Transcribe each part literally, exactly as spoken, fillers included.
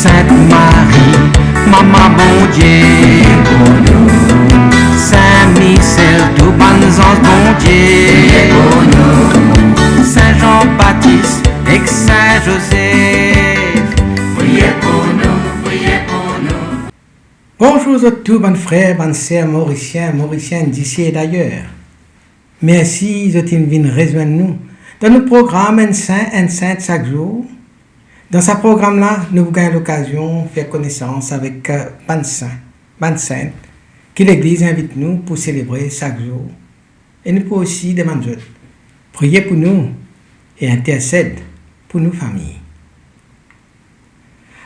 Sint Marie, Mama Bondie, priye pou nou. Sin Mixel, tou bann zanz Bondie, priye pou nou. Sin Zan Batis ek Sin Zozef, priye pou nou, priye pou nou. Bonzour zot tou, bann frer, bann ser morisien, morisienn, disi e dayer. Mersi zot inn vinn rezwenn nou dan nou program Enn Sin, Enn Sint sak zour. Dan sa program la, nou pou gagn lokazion fer konesans avek, eh, bann sin, bann sint ki Legliz invit nou pou selebre sak zour. E nou pou osi demann zot priye pou nou e intersed pou nou fami.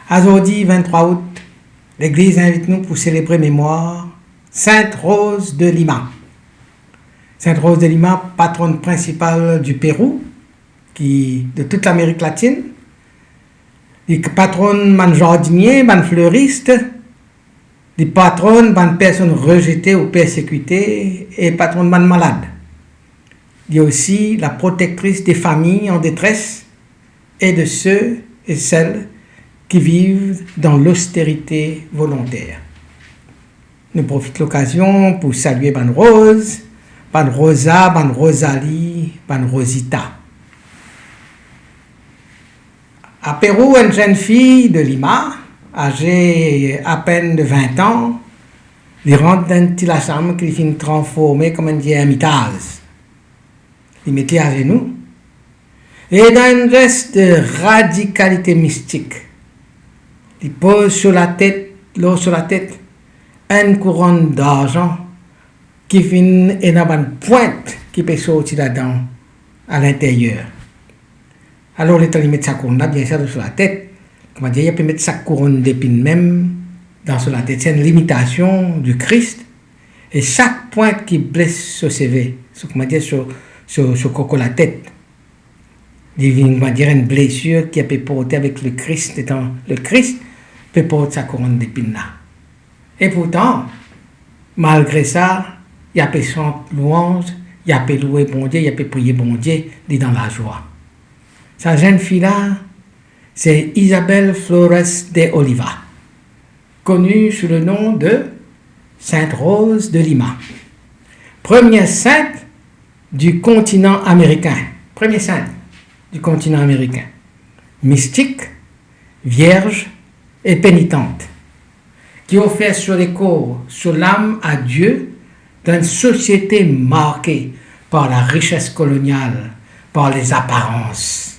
Azordi, vinn-trwa out, Legliz invit nou pou selebre memwar Sint Roz de Lima. Sint Roz de Lima, patronn prinsipal di Perou, ki, de tout Lamerik Latinn. Li patronn bann zardinie, bann fleris, li patronn bann personn rezete ou persekite e patronn bann malad. Li osi la protektris de fami an detres e de se e sel ki viv dan losterite volonter. Nou profit lokazion pou salie bann Roz, bann Roza, bann Rozali, bann Rozita. A Perou, enn zenn fi de Lima, aze apenn de vin an, li rant dan enn ti lasam ki li finn transforme kouma enn ti ermitaz. Li met li azenou e dan enn zes de radikalite mistik, li poz so latet, lor so latet, enn kouronn darzan ki finn ena bann pwint ki pe sorti ladan, a linteryer. Alor, letan li met sa kouronn la, biensir, lor so latet, koumadir, li pe met sa kouronn depinn mem dan so latet. Se enn limitasion di Kris. E sak pwint ki bles so seve, so, koumadir, so, so, so koko latet, li vinn, koumadir, enn blesir ki pe porte avek Lekris, letan Lekris pe port sa kouronn depinn la. E pourtan, malgre sa, li pe sant lwanz, li pe loue Bondie, li pe priye Bondie, li dan lazwa. Sa zenn fi la, se Isabel Flores de Oliva, koni sou le nom de Sainte Rose de Lima. Premie sint di kontinan amerikin. Premie sint di kontinan amerikin. Mistik, vierz e penitant, ki ofer so lekor, so lam a Die dan enn sosiete marke par larises kolonial, par lezaparans.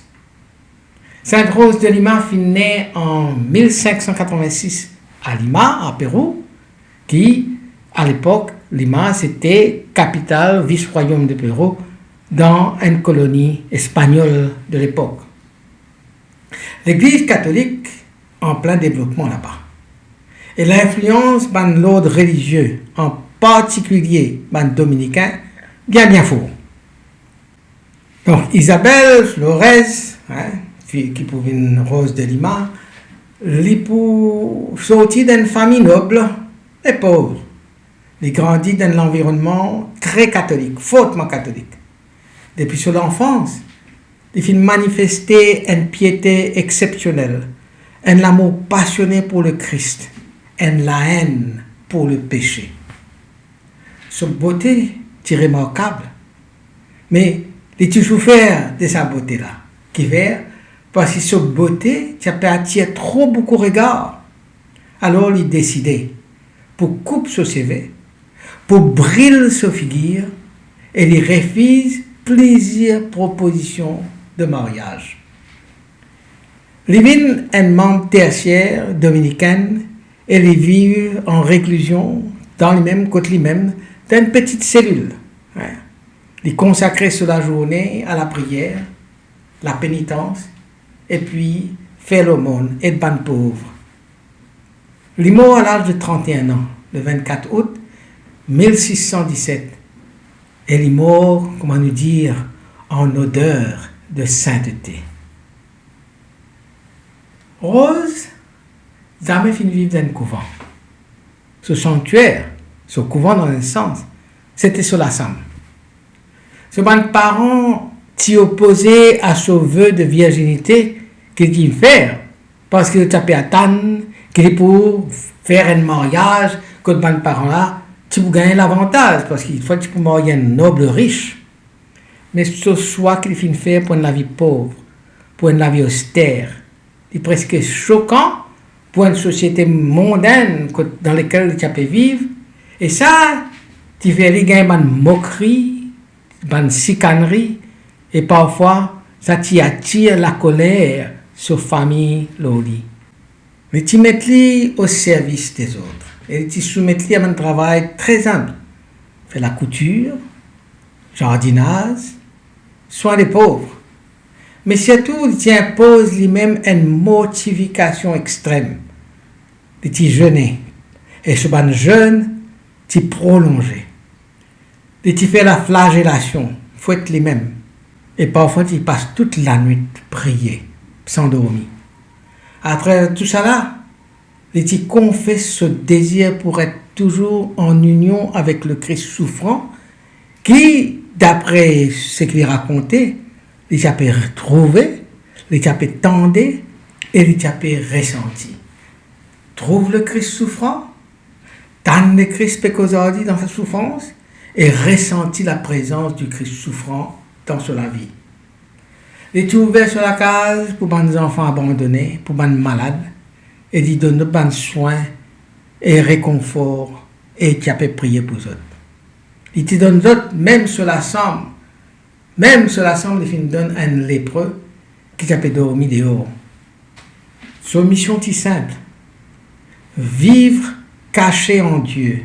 Sainte Rose de Lima finn ne an mil sink san katrovin-sis a Lima, a Perou, ki, a lepok, Lima, sete kapital vis-rwayom de Perou, dan enn koloni espagnol de lepok. Legliz katolik an plin devlopman laba. E linflians bann lord relizie, an partikilie bann Dominikin, bien, bien for. Donk, Isabel Flores, hein, fi ki pou vinn Rose de Lima, li pou sorti dan enn fami nob e pov. Li grandi dan enn lanvironnman tre katolik, fortman katolik. Depi so lanfans, li finn manifeste enn piete exsepsionel, enn lamour pasione pou Lekris, enn laenn pou lepese. So bote ti remarkab, me li ti soufer de sa bote la. Kifer? Parski so bote ti pe atir tro boukou regar. Alor li deside pou koup so seve, pou bril so figir, e li refiz plizier propozision de maryaz. Li vinn enn manm tersier dominikin e li viv an reklizion dan limem, kot limem, dan enn peti selil. Li konsakre so lazourne a lapriyer, lapenitans, epi fer lomorn, ed bann pov. Li mor a laz de trant-e-enn an, le vinn-kat out mil sis san diset, e li mor, kouma nou dir, an oder de sintete. Rose zame finn viv dan enn kouvan. So sanktier, so kouvan dan enn sans, sete so lasam. So bann paran ti opoze a so ve de virzinite ki li finn fer, Parski li ti pe atann ki li pou fer enn maryaz kot bann paran la ti pou gagn lavantaz, parski fwa ti pou marye enn nob ris. Me so swa ki li finn fer pou enn lavi pov, pou enn lavi oster, li preske sokan pou enn sosiete mondenn kot, dan lekel li ti pe viv, e sa ti fer li gagn bann mokri, bann sikanri, e parfwa sa ti atir lakoler so fami lor li. Li ti met li o servis dezot e li ti soumet li a bann travay tre zenb, fer lakoutir, zardinaz, swin lepov. Me sirtou, li ti inpoz limem enn mortifikasion extrem. Li ti zene, e so bann zenn ti prolonze. Li ti fer laflazelasion, fwet limem, e parfwa li ti pas tou lanwit priye, san dormi. Atraver tousala, li ti konfes so dezir pou ret touzour an inion avek Lekris soufran, ki, dapre seki li rakonte, li ti pe trouve, li ti pe tande e li ti pe resanti. Trouv Lekris soufran, tann Lekris pe koz ar li dan sa soufrans e resanti laprezans di Kris soufran dan so lavi. Li ti ouver so lakaz pou bann zanfan abandone, pou bann malad, e li donn zot bann swin e rekonfor, e ti pe priye pou zot. Li ti donn zot mem so lasam, mem so lasam li finn donn enn lepre ki ti pe dormi deor. So mision ti sinp: viv kase an Die,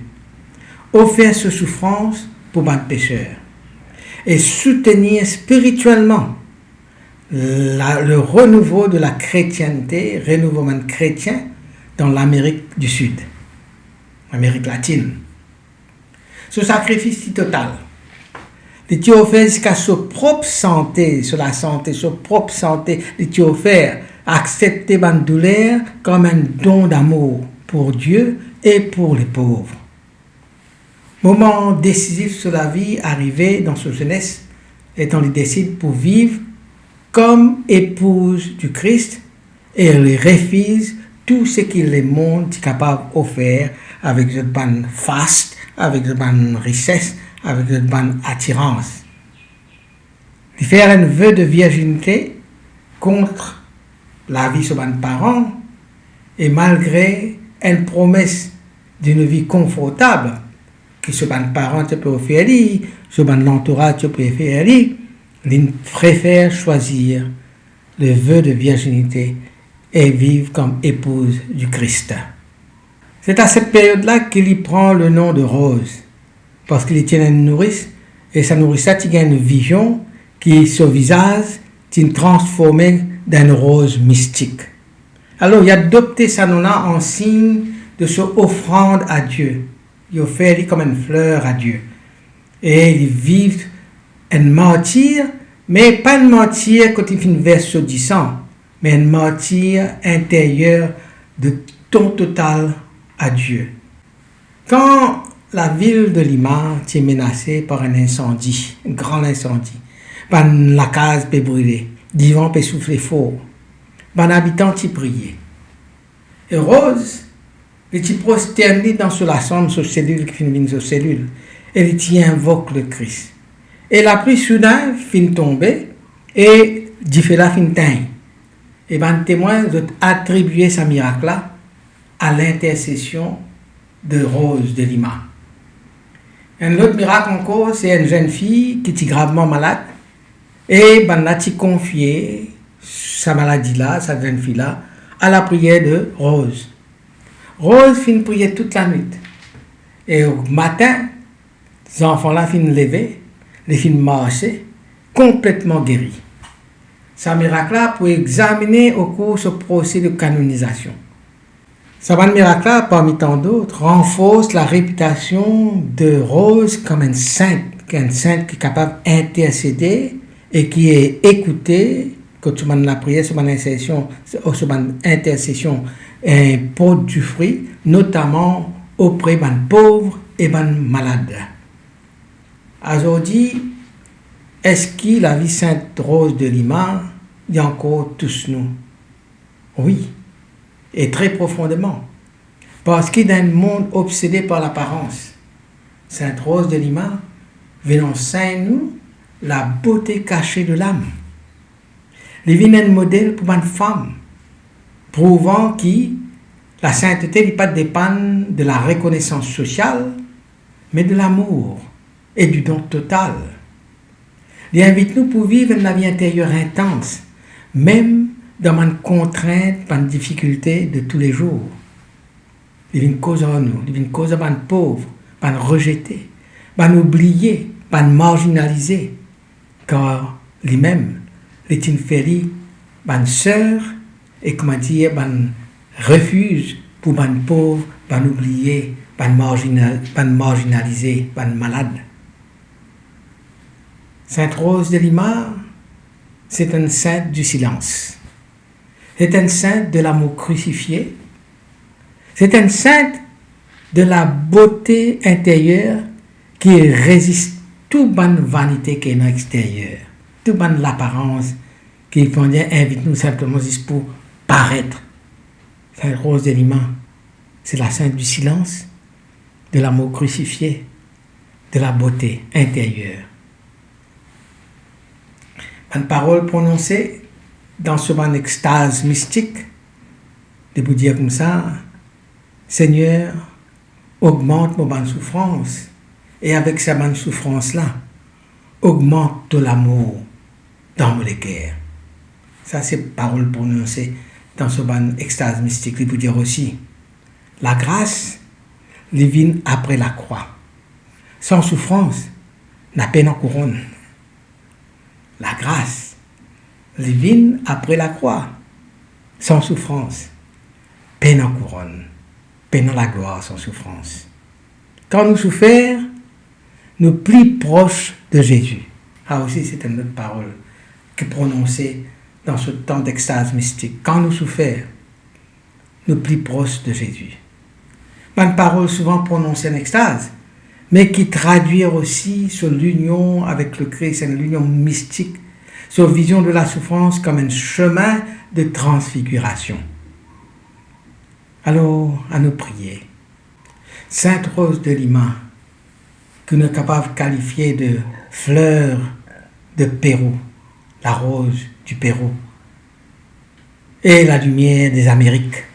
ofer so soufrans pou bann peser, e soutenir spiritielman la, le renouveau de la chrétienté, renouveman kretien dan Lamerik di Sid, Lamerik Latinn. So sakrifis ti total. Li ti ofer ziska so prop sante, so lasante, so prop sante, li ti ofer, aksepte bann douler kom enn don damour pou Die e pou lepov. Moman desizif so lavi arive dan so zenes, letan li desid pou viv kom epouz di Kris, e li refiz tou seki lemond ti kapav ofer avek zot bann fast, avek zot bann rises, avek zot bann atirans. Li fer enn ve de virzinite kont lavi so bann paran, e malgre enn promes d'une vie confortable ki so bann paran ti pe ofer li, so bann lantouraz ti pe ofer li, li prefer swazir le ve de virzinite e viv kom epouz di Kris. Se a set peryod la ki li pran le nom de Roz, parski li ti ena enn nouris, e sa nouris la ti gagn enn vizion ki so vizaz ti transforme dan enn roz mistik. Alor, li adopte sa nom la an sign de so ofrand a Die. Li ofer li kom enn fler a Die. E li viv enn martir, me pa enn martir kot li finn vers so disan, me enn martir interyer de don total a Die. Kan lavil de Lima ti menase par enn insandi, enn gran insandi, bann lakaz pe brile, divan pe soufle for, bann abitan ti priye. E Roz, li ti prostern li dan so lasam, so selil ki finn vinn so selil, e li ti invok Lekris. E lapli soudin finn tonbe, e dife la finn tegn. E bann temwin, zot atribie sa mirak la a lintersesion de Roz de Lima. Enn lot mirak ankor, se enn zenn fi ki ti gravman malad, e bann la ti konfie sa maladi la, sa zenn fi la, a lapriyer de Roz. Roz finn priye tou lanwit, e matin, zanfan la finn leve, li finn marse, konpletman geri. Sa mirak la pou examine okour so prose de kanonizasion. Sa bann mirak la, parmi tan dot, ranfors larepitasion de Roz kom enn sint, enn sint ki kapav intersede e ki ekoute kot so bann lapriyer, so bann intersesion, so bann intersesion, eh, port du fruit, notaman opre bann pov e bann malad. Azordi, eski lavi Sint Roz de Lima li ankor tous nou? Wi, e tre profondeman, parski dan enn mond obsede par laparans, Sainte Rose de Lima vinn ansegn nou labote kase de lam. Li vinn enn model pou bann fam, prouvan ki lasintete li pa depann de larekonesans sosial, me de lamour e di don total. Li invit nou pou viv enn lavi interyer intans, mem dan bann kontrint, bann difikilte de toulezour. Li vinn koz ar nou, li vinn koz ar bann pov, bann rezete, bann oubliye, bann marzinalize, kar limem, li ti fer li bann ser e, kouma dir, bann refiz pou bann pov, bann oubliye, bann marzinal-, bann marzinalize, bann malad. Sainte Rose de Lima, c'est une sainte du silence. C'est une sainte de l'amour crucifié. C'est une sainte de la beauté intérieure ki rezis tou bann vanite ki ena exteryer, tou bann laparans ki, kouma dir, invit nou sinpleman zis pou paret. Sainte Rose de Lima, c'est la sainte du silence, de l'amour crucifié, de la beauté intérieure. Bann parol prononse dan so bann extaz mistik, li pou dir koumsa, Segner, ogmant mo bann soufrans, e avek sa bann soufrans la, ogmant to lamour dan mo leker. Sa se parol prononse dan so bann extaz mistik. Li pou dir osi, lagras, li vinn apre lakrwa. San soufrans, napa pena kouronn. Lagras, li vinn apre lakrwa. San soufrans, pena kouronn, pena laglwar san soufrans. Kan nou soufer, nou pli pros de Zezi. Sa osi, se enn lot parol ki prononse dan so tan dextaz mistik. Kan nou soufer, nou pli pros de Zezi. Bann parol souvan prononse an extaz, me ki tradwir osi so linion avek Lekris, enn linion mistik, so vizion de lasoufrans kom enn semin de transfigirasion. Alor, anou priye. Sainte Rose de Lima, ki nou kapav kalifie de fleur de Pérou, la rose du Pérou, e la lumière des Amériques.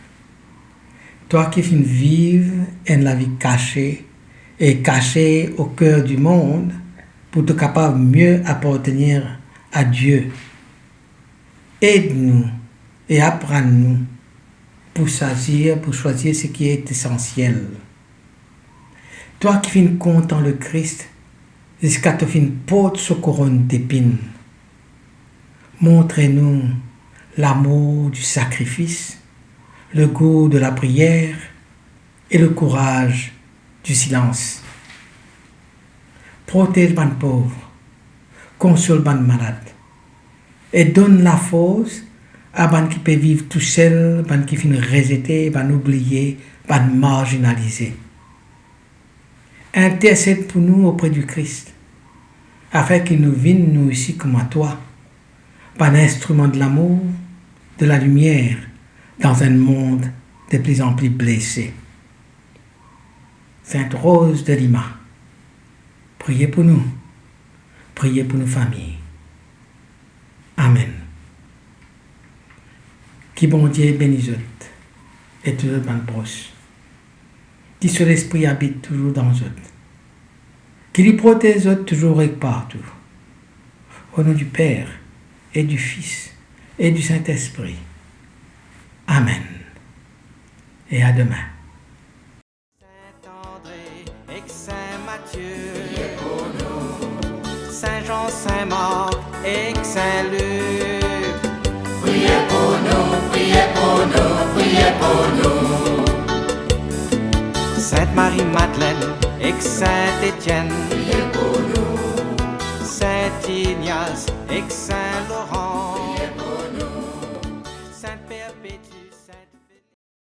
Twa ki finn viv enn lavi kase e kase o ker di mond pou to kapav mie apartenir a Die. Ed nou e aprann nou pou swazir, pou swazir seki est esansiel. Twa ki finn kontan Lekris ziska to finn port so kouronn depinn, montre nou lamour du sakrifis, le gou de lapriyer e le kouraz du silans. Protez bann pov, konsol bann malad, e donn lafors a bann ki pe viv tousel, bann ki finn rezete, bann oubliye, bann marzinalize. Intersed pou nou opre di Kris, afin ki nou vinn nou osi kouma twa, bann instriman de lamour, de lalimier, dan enn mond de pli an pli blese. Sainte Rose de Lima, priye pou nou, priye pou nou fami. Amen. Ki Bondie beni zot e tou zot bann pros. Ki so Lespri abit touzour dan zot. Ki li protez zot touzour ek partou. O non di Per e di Fis e di Sintespri. Amen. E a demin. Saint André ek Saint Mathieu, Saint Jean, Saint Marc ek Saint Luc. Priye pou nou, priye pou nou, priye pou nou. Sainte Marie Madeleine ek Saint Etienne, priye pou nou. Saint Ignace ek Saint Laurent.